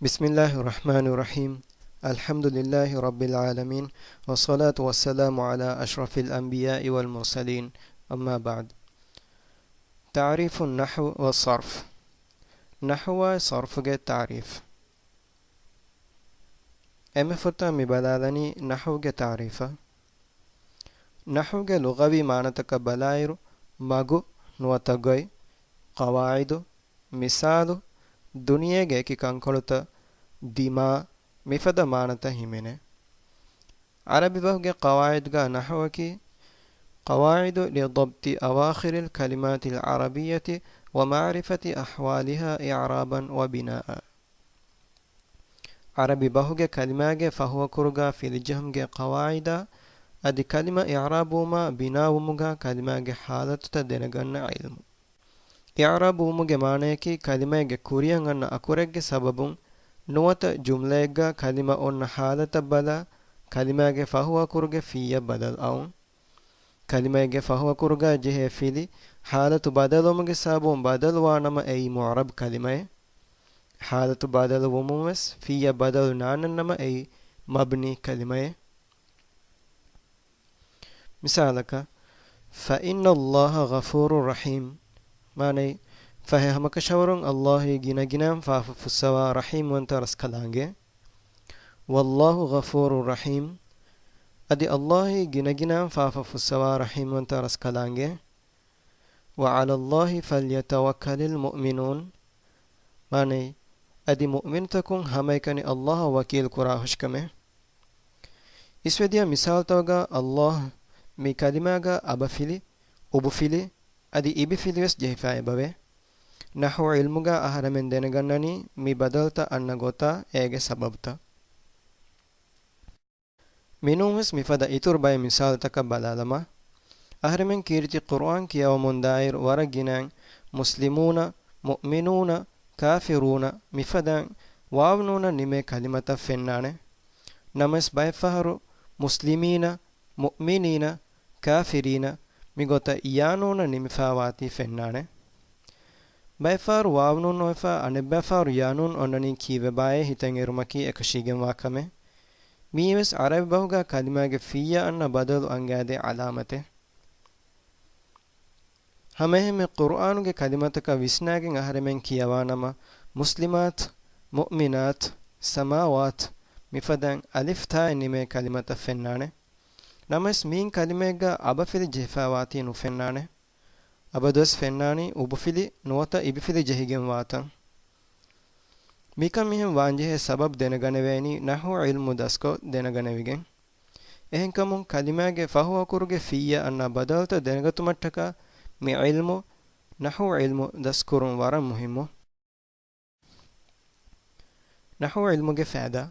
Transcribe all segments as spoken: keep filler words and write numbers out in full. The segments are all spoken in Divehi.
بسم الله الرحمن الرحيم. الحمد لله رب العالمين، والصلاة والسلام على أشرف الأنبياء والمرسلين، أما بعد. تعريف النحو والصرف. ނަޙުވާއި ޞަރްފުގެ ތަޢުރީފު. އެންމެ ފުރަތަމަ މި ބަލާލަނީ ނަޙުވުގެ ތަޢުރީފަށް. ނަޙުވުގެ ލުޣަވީ މާނަތަކަށް ބަލާއިރު، މަގު، ނުވަތަ ގޮތް، ޤަވާޢިދު، މިސާލު، ދުނިޔޭގެ އެކި ކަންކޮޅުތައް، ދިމާ، މިފަދަ މާނަތައް ހިމެނޭ. ޢަރަބި ބަހުގެ ޤަވާޢިދުގަ ނަޙުވަކީ، قواعد لضبط أواخر الكلمات العربية ومعرفة أحوالها إعرابا وبناء. ޢަރަބި ބަހުގެ ކަލިމާގެ ފަހުވަކުރުގަ ފިލިޖެހުމުގެ ޤަވާޢިދާ، އަދި ކަލިމަ އިޢްރާބުވުމާ ބިނާވުމުގަ ކަލިމާގެ ޙާލަތުތައް ދެނެގަންނަ ޢިލްމު. އިޢްރާބުވުމުގެ މާނަޔަކީ، ކަލިމައިގެ ކުރިއަށް އަންނަ އަކުރެއްގެ ސަބަބުން ނުވަތަ ޖުމްލައެއްގަ ކަލިމަ އޮންނަ ޙާލަތަށް ބަލާ، ކަލިމާގެ ފަހުވަކުރުގެ ފިއްޔަށް ބަދަލު އައުން. ކަލިމައެއްގެ ފަހުވަކުރުގަ ޖެހޭ ފިލި ޙާލަތު ބަދަލުވުމުގެ ސަބަބުން ބަދަލުވާނަމަ އެއީ މުޢުރަބް ކަލިމައެއް. ޙާލަތު ބަދަލުވުމުން ވެސް ފިއްޔަށް ބަދަލު ނާންނަންނަމަ އެއީ މަބްނީ ކަލިމައެއް. މިސާލަކަށް، فإن الله غفور رحيم. މާނައީ، ފަހެ ހަމަކަށަވަރުން ﷲ އީ ގިނަގިނައިން ފާފަ ފުއްސަވާ ރަޙީމްވަންތަ ރަސްކަލާނގެ. والله غفور رحيم. އަދި ﷲ އީ ގިނަގިނައިން ފާފަ ފުއްސަވާ ރަޙީމްވަންތަ ރަސްކަލާނގެ. وعلى الله فليتوكل المؤمنون. މާނައީ، އަދި މުއުމިނުތަކުން ހަމައެކަނި ﷲ އަށް ވަކީލު ކުރާ ހުށިކަމެއް. އިސްވެދިޔަ މިސާލުތަކުގަ ﷲ މި ކަލިމާގަ އަބަފިލި، އުބުފިލި، އަދި އިބިފިލިވެސް ޖެހިފަ އެބަވޭ. ނަޙުވު ޢިލްމުގަ އަހަރެމެން ދެނެގަންނަނީ މި ބަދަލުތައް އަންނަ ގޮތާ އޭގެ ސަބަބުތައް. މިނޫންވެސް މިފަދަ އިތުރު ބައެއް މިސާލުތަކަށް ބަލާލަމާ، އަހަރެމެން ކީރިތި ޤުރުއާން ކިޔަވަމުންދާއިރު ވަރަށް ގިނައިން މުސްލިމޫނަ، މުއުމިނޫނަ، ކާފިރޫނަ މިފަދައިން ވާވް ނޫނަށް ނިމޭ ކަލިމަތައް ފެންނާނެ. ނަމަވެސް ބައެއްފަހަރު މުސްލިމީނަ، މުއުމިނީނަ، ކާފިރީނަ މިގޮތަށް ޔާނޫނަށް ނިމިފާވާތީ ފެންނާނެ. ބައެއްފަހަރު ވާވް ނޫން އޮވެފަ، އަނެއްބައިފަހަރު ޔާނޫން އޮންނަނީ ކީއްވެބާއޭ ހިތަށް އެރުމަކީ އެކަށީގެންވާ ކަމެއް. މިއީވެސް ޢަރަބި ބަހުގަ ކަލިމާގެ ފިއްޔަށް އަންނަ ބަދަލު އަންގާދޭ ޢަލާމަތެއް. ހަމައެހެންމެ ޤުރުއާނުގެ ކަލިމަތަކަށް ވިސްނާގެން އަހަރެމެން ކިޔަވާނަމަ، މުސްލިމާތު، މުއުމިނާތު، ސަމާވާތު މިފަދައިން އަލިފް ތާއިން ނިމޭ ކަލިމަތައް ފެންނާނެ. ނަމަވެސް މިއިން ކަލިމައެއްގަ އަބަފިލި ޖެހިފާވާތީ ނުފެންނާނެ. އަބަދުވެސް ފެންނާނީ އުބުފިލި ނުވަތަ އިބިފިލި ޖެހިގެންވާތަން. މިކަން މިހެން ވާންޖެހޭ ސަބަބު ދެނެގަނެވޭނީ ނަޙުވު ޢިލްމު ދަސްކޮށް ދެނެގަނެވިގެން. އެހެންކަމުން ކަލިމާގެ ފަހު އަކުރުގެ ފިއްޔަށް އަންނަ ބަދަލުތައް ދެނެގަތުމަށްޓަކާ މި ޢިލްމު، ނަޙުވު ޢިލްމު ދަސްކުރުން ވަރަށް މުހިއްމު. ނަޙުވު ޢިލްމުގެ ފައިދާ.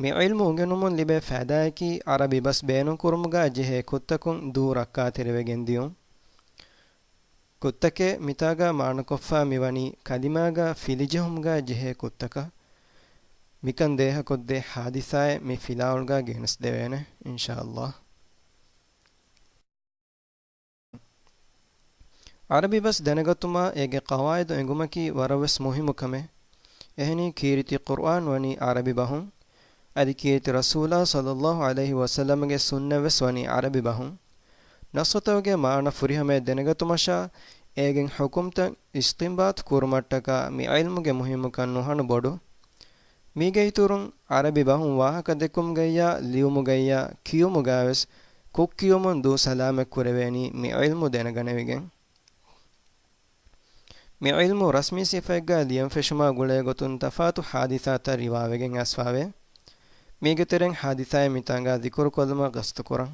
މި ޢިލްމު އުނގެނުމުން ލިބޭ ފައިދާއަކީ، ޢަރަބި ބަސް ބޭނުންކުރުމުގަ ޖެހޭ ކުށްތަކުން ދޫ ރައްކާތެރިވެގެން ދިޔުން. ކުށްތަކެއް މިތާގަ މާނަކޮށްފަ މިވަނީ ކަލިމާގަ ފިލިޖެހުމުގަ ޖެހޭ ކުށްތަކަށް. މިކަން ދޭހަކޮށްދޭ ޙާދިސާއެއް މި ފިލާވަޅުގަ ގެނެސްދެވޭނެ، އިންޝާﷲ. ޢަރަބި ބަސް ދެނެގަތުމާ އޭގެ ޤަވާޢިދު އެނގުމަކީ ވަރަށްވެސް މުހިއްމު ކަމެއް. އެހެނީ ކީރިތި ޤުރުއާން ވަނީ ޢަރަބި ބަހުން. އަދި ކީރިތި ރަސޫލާ ޞައްލައްލާހު ޢަލައިހި ވަސައްލަމަގެ ސުންނަތްވެސް ވަނީ ޢަރަބި ބަހުން. ނައްޞުތަކުގެ މާނަ ފުރިހަމަޔަށް ދެނެގަތުމަށާ، އޭގެން ޙުކުމްތައް އިސްތިންބާޠު ކުރުމަށްޓަކާ މި ޢިލްމުގެ މުހިއްމުކަން ނުހަނު ބޮޑު. މީގެއިތުރުން، ޢަރަބި ބަހުން ވާހަކަދެއްކުމުގައްޔާ، ލިޔުމުގައްޔާ، ކިޔުމުގަވެސް، ކުށްކިޔުމުން ދޫ ސަލާމަތް ކުރެވޭނީ މި ޢިލްމު ދެނެގަނެވިގެން. މި ޢިލްމު ރަސްމީ ސިފައެއްގަ ލިޔަން ފެށުމާ ގުޅޭ ގޮތުން ތަފާތު ޙާދިސާތައް ރިވާވެގެން އައިސްފާވޭ. މީގެ ތެރެއިން ޙާދިސާއެއް މިތާނގަ ޛިކުރުކޮށްލުމަށް ގަސްތުކުރަން.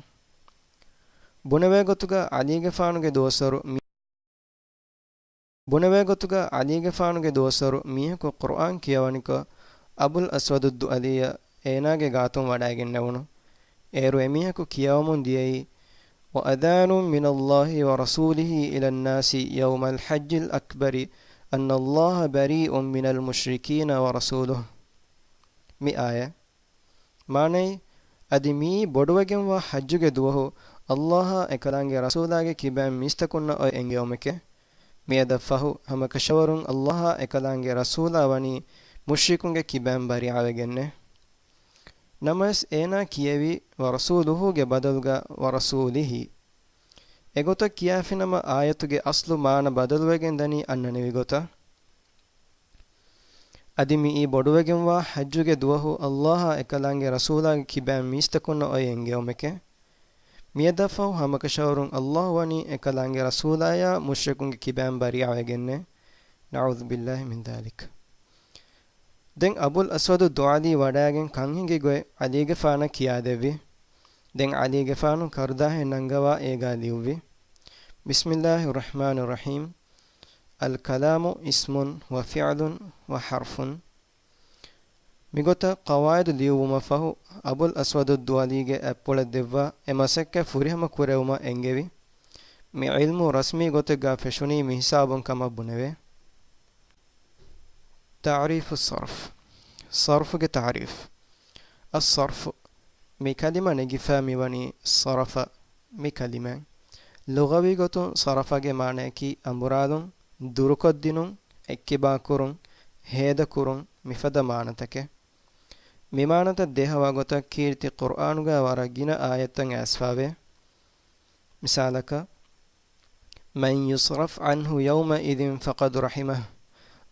ބުނެވޭ ގޮތުގަ ޢަލީގެފާނުގެ ދުވަސްވަރު މި-، ބުނެވޭ ގޮތުގަ ޢަލީގެފާނުގެ ދުވަސްވަރު މީހަކު ޤުރުއާން ކިޔަވަނިކޮށް، އަބުލް އަސްވަދުއްދުއަލީއަށް އޭނާގެ ގާތުން ވަޑައިގެންނެވުނު. އޭރު އެމީހަކު ކިޔަވަމުން ދިޔައީ، وأذان من الله ورسوله إلى الناس يوم الحج الأكبر أن الله بريء من المشركين ورسوله. މި އާޔަތް. މާނައީ، އަދި މިއީ ބޮޑުވެގެންވާ ޙައްޖުގެ ދުވަހު ﷲ އާ އެކަލާނގެ ރަސޫލާގެ ކިބައިން މީސްތަކުންނަށް އޮތް އެންގެވުމެކޭ. މިއަދަށް ފަހު، ހަމަކަށަވަރުން ﷲ އާ އެކަލާނގެ ރަސޫލާ ވަނީ މުޝްރިކުންގެ ކިބައިން ބަރީއާވެގެންނޭ. ނަމަވެސް އޭނާ ކިޔެވީ ވަރަސޫލުހޫގެ ބަދަލުގަ ވަރަސޫލިހީ. އެގޮތަށް ކިޔާފިނަމަ އާޔަތުގެ އަސްލު މާނަ ބަދަލުވެގެން ދަނީ އަންނަނިވި ގޮތަށް. އަދި މިއީ ބޮޑުވެގެންވާ ޙައްޖުގެ ދުވަހު ﷲ އާ އެކަލާނގެ ރަސޫލާގެ ކިބައިން މީސްތަކުންނަށް އޮތް އެންގެވުމެކޭ. މިއަދާފަހު ހަމަކަށަވަރުން ﷲ ވަނީ އެކަލާނގެ ރަސޫލާޔާ މުޝްރިކުންގެ ކިބައިން ބަރީއާވެގެންނޭ. نعوذ بالله من ذلك. ދެން އަބުލް އަސްވަދު ދުއަލީ ވަޑައިގެން ކަންހިނގި ގޮތް ޢަލީގެފާނަށް ކިޔާދެއްވި. ދެން ޢަލީގެފާނު ކަރުދާހެއް ނަންގަވާ އޭގާ ލިޔުއްވި. بسم الله الرحمن الرحيم. الكلام اسم وفعل وحرف. މިގޮތަށް ޤަވާއިދު ލިޔުއްވުމަށްފަހު، އަބުލް އަސްވަދު ދުއަލީގެ އަތްޕުޅަށް ދެއްވާ އެ މަސައްކަތް ފުރިހަމަ ކުރެވުމަށް އެންގެވި. މި ޢިލްމު ރަސްމީ ގޮތެއްގާ ފެށުނީ މިހިސާބުން ކަމަށް ބުނެވޭ. تعريف الصرف. ޞަރްފުގެ ތަޢުރީފު. އައްޞަރްފު، މި ކަލިމަ ނެގިފަ މިވަނީ ޞަރަފަ މި ކަލިމައިން. ލުޣަވީ ގޮތުން ޞަރަފަގެ މާނަޔަކީ އަނބުރާލުން، ދުރުކޮށްދިނުން، އެއްކިބާކުރުން، ހޭދަކުރުން، މިފަދަ މާނަތަކެއް. މި މާނަތައް ދޭހަވާ ގޮތަށް ކީރިތި ޤުރްއާނުގަ ވަރަށް ގިނަ އާޔަތްތައް އައިސްފަވޭ. މިސާލަކަށް، من يصرف عنه يومئذ فقد رحمه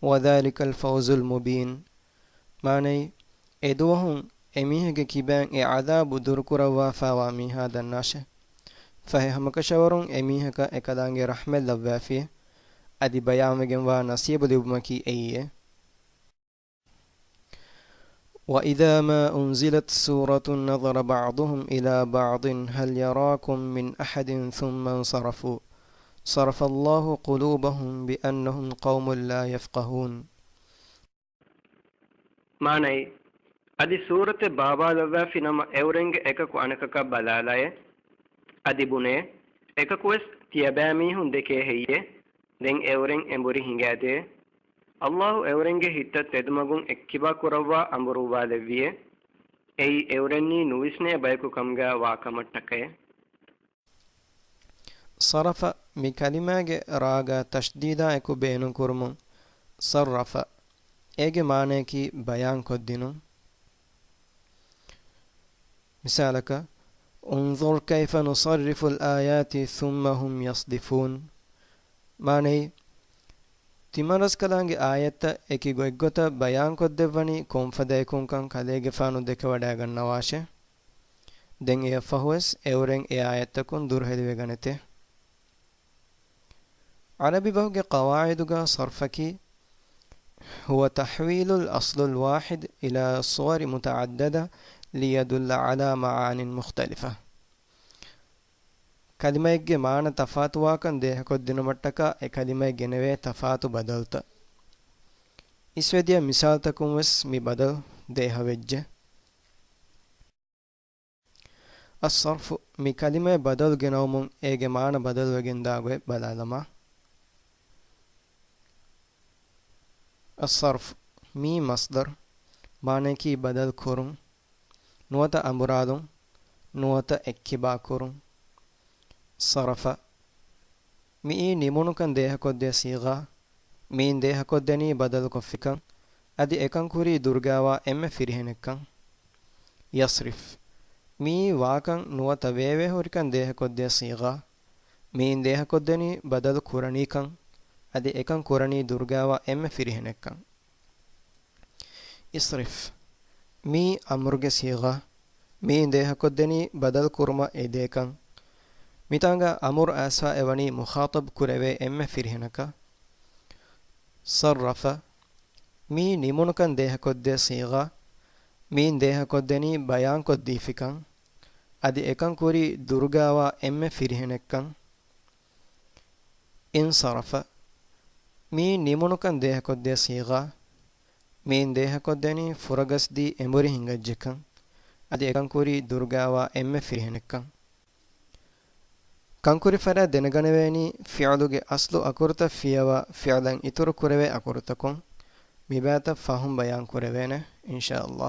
وذلك الفوز المبين. މާނައީ، އެދުވަހުން އެމީހެއްގެ ކިބައިން އެ ޢަޛާބު ދުރުކުރައްވާފައިވާ މީހާ ދަންނާށޭ. ފަހެ ހަމަކަށަވަރުން އެމީހަކަށް އެކަލާނގެ ރަޙްމަތް ލައްވާފިޔޭ. އަދި ބަޔާންވެގެންވާ ނަސީބު ލިބުމަކީ އެއީއޭ. وإذا ما أنزلت سورة نظر بعضهم إلى بعض هل يراكم من أحد ثم انصرفوا صرف الله قلوبهم بأنهم قوم لا يفقهون. މާނައީ، އަދި ސޫރަތެއް ބާވާލައްވާފި ނަމަ އެއުރެންގެ އެކަކު އަނެކަކަށް ބަލާލައޭ. އަދި ބުނޭ، އެކަކުވެސް ތިޔަބައިމީހުން ދެކޭ ހެއްޔޭ؟ ދެން އެއުރެން އެނބުރި ހިނގާދޭ. ﷲ އެއުރެންގެ ހިތްތައް ތެދުމަގުން އެއްކިބާ ކުރައްވާ އަނބުރުއްވާލެއްވިއޭ. އެއީ އެއުރެންނީ ނުވިސްނޭ ބަޔަކު ކަމުގައި ވާ ކަމަށްޓަކައޭ. ޞަރަފަ މި ކަލިމާގެ ރާގަ ތަޝްދީދާ އެކު ބޭނުންކުރުމުން ޞައްރަފަ، އޭގެ މާނަޔަކީ ބަޔާންކޮށްދިނުން. މިސާލަކަށް، انظر كيف نصرف الآيات ثم هم يصدفون. މާނައީ، ތިމަންރަސްކަލާނގެ އާޔަތްތައް އެކި ގޮތްގޮތަށް ބަޔާންކޮށްދެއްވަނީ ކޮންފަދައިކުންކަން ކަލޭގެފާނު ދެކެވަޑައިގަންނަވާށޭ. ދެން އެއަށްފަހުވެސް އެއުރެން އެ އާޔަތްތަކުން ދުރުހެލިވެގަނެތެ. ޢަރަބި ބަހުގެ ޤަވާޢިދުގަ ޞަރްފަކީ، هو تحويل الأصل الواحد إلى صور متعددة ليدل على معان مختلفة. ކަލިމައެއްގެ މާނަ ތަފާތުވާކަން ދޭހަކޮށްދިނުމަށްޓަކާ އެ ކަލިމައަށް ގެނެވޭ ތަފާތު ބަދަލުތައް. އިސްވެދިޔަ މިސާލުތަކުން ވެސް މި ބަދަލު ދޭހަވެއްޖެ. އައްޞަރްފު، މި ކަލިމައަށް ބަދަލު ގެނައުމުން އޭގެ މާނަ ބަދަލުވެގެންދާ ގޮތް ބަލާލަމާ. އައްޞަރްފު، މީ މަޞްދަރު، މާނަޔަކީ ބަދަލު ކުރުން، ނުވަތަ އަނބުރާލުން، ނުވަތަ އެއްކިބާ ކުރުން. ޞަރަފަ، މިއީ ނިމުނުކަން ދޭހަކޮށްދޭ ޞީޣާ، މީން ދޭހަކޮށްދެނީ ބަދަލުކޮށްފިކަން، އަދި އެކަން ކުރީ ދުރުގާވާ އެންމެ ފިރިހެނެއްކަން. ޔަޞްރިފް، މިއީ ވާކަން ނުވަތަ ވޭވޭހުރިކަން ދޭހަކޮށްދޭ ޞީޣާ، މީން ދޭހަކޮށްދެނީ ބަދަލު ކުރަނީކަން، އަދި އެކަން ކުރަނީ ދުރުގާވާ އެންމެ ފިރިހެނެއްކަން. އިޞްރިފް، މީ އަމުރުގެ ޞީޣާ، މީން ދޭހަކޮށްދެނީ ބަދަލު ކުރުމަށް އެދޭކަން. މިތާނގަ އަމުރު އައިސްފަ އެވަނީ މުޚާޠަބު ކުރެވޭ އެންމެ ފިރިހެނަކަށް. ޞައްރަފަ، މީ ނިމުނުކަން ދޭހަކޮށްދޭ ޞީޣާ، މީން ދޭހަކޮށްދެނީ ބަޔާންކޮށްދީފިކަން، އަދި އެކަން ކުރީ ދުރުގާވާ އެންމެ ފިރިހެނެއްކަން. އިންޞަރަފަ، މީ ނިމުނުކަން ދޭހަކޮށްދޭ ޞީޣާ، މީން ދޭހަކޮށްދެނީ ފުރަގަސްދީ އެނބުރި ހިނގައްޖެކަން، އަދި އެކަން ކުރީ ދުރުގާވާ އެންމެ ފިރިހެނެއްކަން. ކަންކުރި ފަރާތް ދެނެގަނެވޭނީ ފިޢުލުގެ އަސްލު އަކުރުތައް ފިޔަވާ ފިޢުލަށް އިތުރު ކުރެވޭ އަކުރުތަކުން. މިބާތައް ފަހުން ބަޔާން ކުރެވޭނެ، އިންޝާﷲ.